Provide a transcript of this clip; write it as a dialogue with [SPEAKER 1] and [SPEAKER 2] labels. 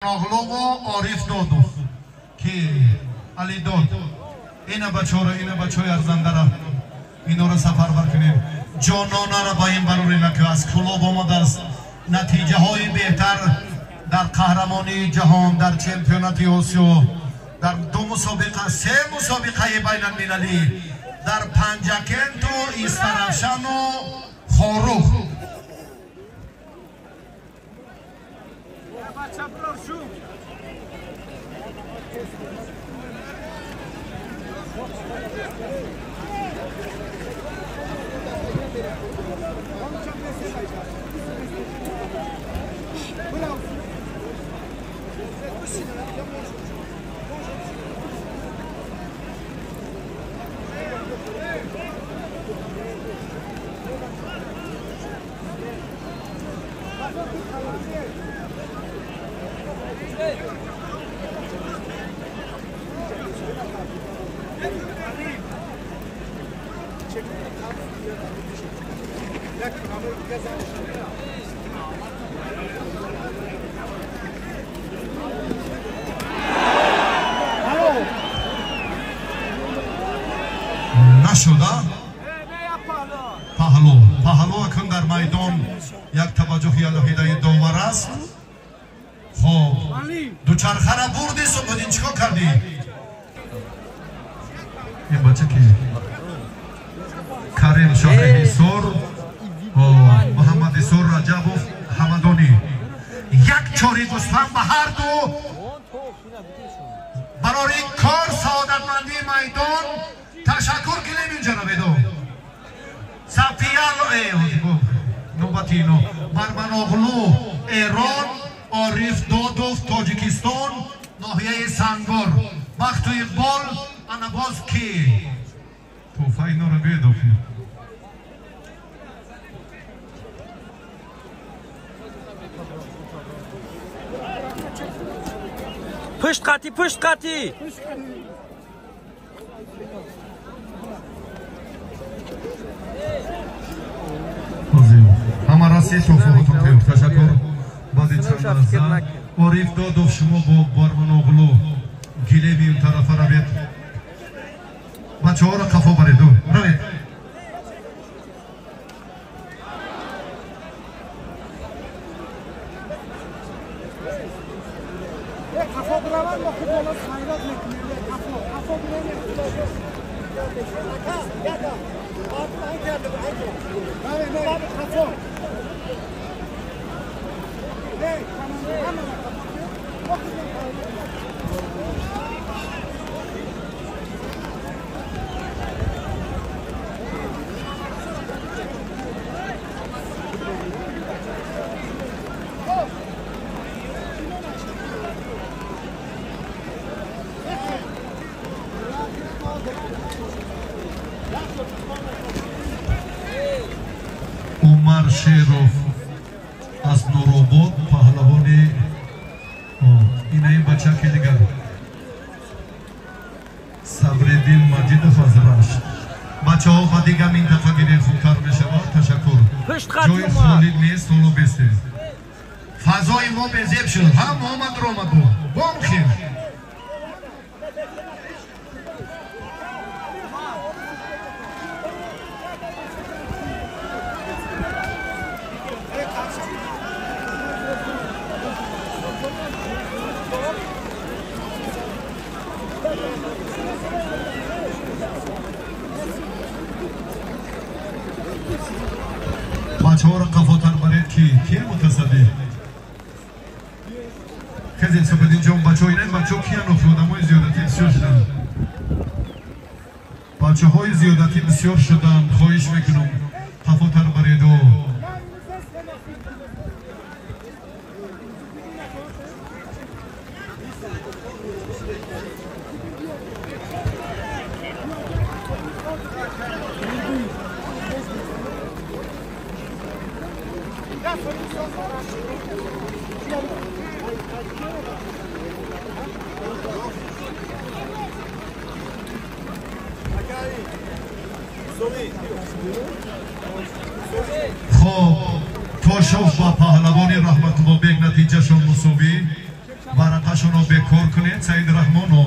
[SPEAKER 1] Оғлову Ориф Додов ки Алидод ина бачора, ина бачои арзандара инора сафарбар кунем. Ҷононара ба ин барорина ки аз Кӯлоб омадааст. Натиҷаҳои беҳтар дар қаҳрамонии ҷаҳон, дар чемпионати Осиё, дар ду мусобиқа, се мусобиқаи байналмилалӣ дар Панҷакенту Истаравшану Хоруғ. Нашуда паҳлу паҳлу акун дар майдон як таваҷҷӯҳи алоҳидаи довар аст. Хоб, дучархара бурди, Субҳиддин, чӣ кор кардӣ? Ин бача ки Карим шаҳри Ҳисор, Муҳаммад Исор Раҷабов Ҳамадонӣ. Як чори гӯсфанд ба ҳар ду барори кор саодатмандии майдон ташаккур кунем. Инҷа раведо Сафия нобати ино Барманоғлу Эрон, Ориф Додов Тоҷикистон, ноҳияи Сангор. Бахту иқбол. Ана боз ки тӯҳфа инора бедофи.
[SPEAKER 2] Пушт қати, пушт қати.
[SPEAKER 1] Ҳама расид тӯҳфаҳотон тайёр. Ташаккур. Баъди чанд лаҳза Ориф Додов шумо бо Барманоғлу гилеми ин тарафа равед. Бачаҳоро қафо баред, равед. Умар Шеров аз Нуробод, паҳлавони ина ин бача ки дигар Сабриддин Маҷидов аз Рашт. Бачаҳо ба дигар минтақа гиред, хубтар мешавад. Ташаккур. Ҷои холӣ нест, ҳоло бестед. Фазои мо безеб шуд. Ҳам омад ромаду бомхел. Бачаҳоро қафотар баред, ки ки мутасаддӣ хезед. Субҳиддинҷон, бачаҳо ина бачаҳо киян? Одамои зиёдатӣ бисёр шуданд, бачаҳои зиёдатӣ бисёр шуданд. Хоҳиш мекунам, қафотар бареду. Хоб, Тошов ба паҳлавони Раҳматуллобек натиҷашон мусовӣ. Варақашонро бекор кунед. Саид Раҳмоно.